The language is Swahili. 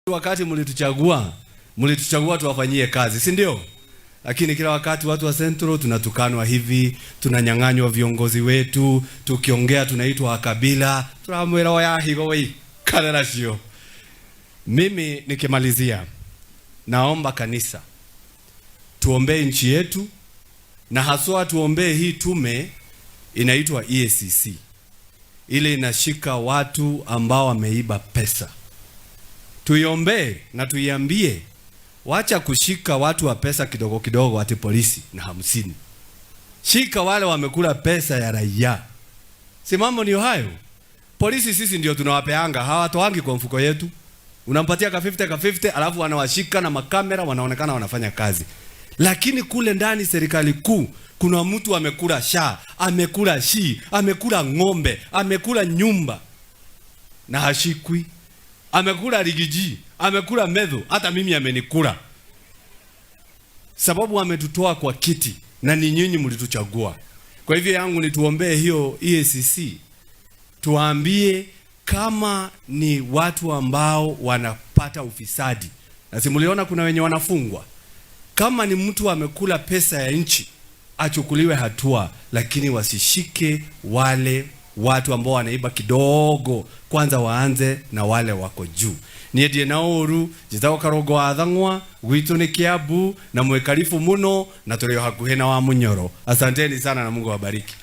Wakati mlituchagua, mlituchagua tuwafanyie kazi, si ndio? Lakini kila wakati watu wa Central tunatukanwa hivi, tunanyang'anywa viongozi wetu, tukiongea tunaitwa kabila, turamwira oya higo wei kalera cio. Mimi nikimalizia, naomba kanisa tuombee nchi yetu na haswa tuombee hii tume inaitwa EACC, ile inashika watu ambao wameiba pesa. Tuiombee na tuiambie wacha kushika watu wa pesa kidogo kidogo, ati polisi na 50. Shika wale wamekula pesa ya raia. Si mambo ndio hayo? Polisi sisi ndio tunawapeanga, hawatoangi kwa mfuko yetu. Unampatia ka 50 ka 50, alafu wanawashika na makamera, wanaonekana wanafanya kazi. Lakini kule ndani serikali kuu kuna mtu amekula SHA, amekula SHI, amekula ng'ombe, amekula nyumba na hashikwi. Amekula Riggy G, amekula Methu, hata mimi amenikula. Sababu ametutoa kwa kiti na ni nyinyi mlituchagua. Kwa hivyo yangu ni tuombee hiyo EACC, tuambie kama ni watu ambao wanapata ufisadi, na simuliona kuna wenye wanafungwa. Kama ni mtu amekula pesa ya nchi achukuliwe hatua, lakini wasishike wale watu ambao wanaiba kidogo. Kwanza waanze na wale wako juu. Niĩ ndirĩ na ũru, njĩtagwo Karũngo wa Thang'wa, gwitũ nĩ Kiambu na mwĩ karibu mũno na tũrĩ o hakuhĩ na wa Munyoro. Asanteni sana na Mungu awabariki.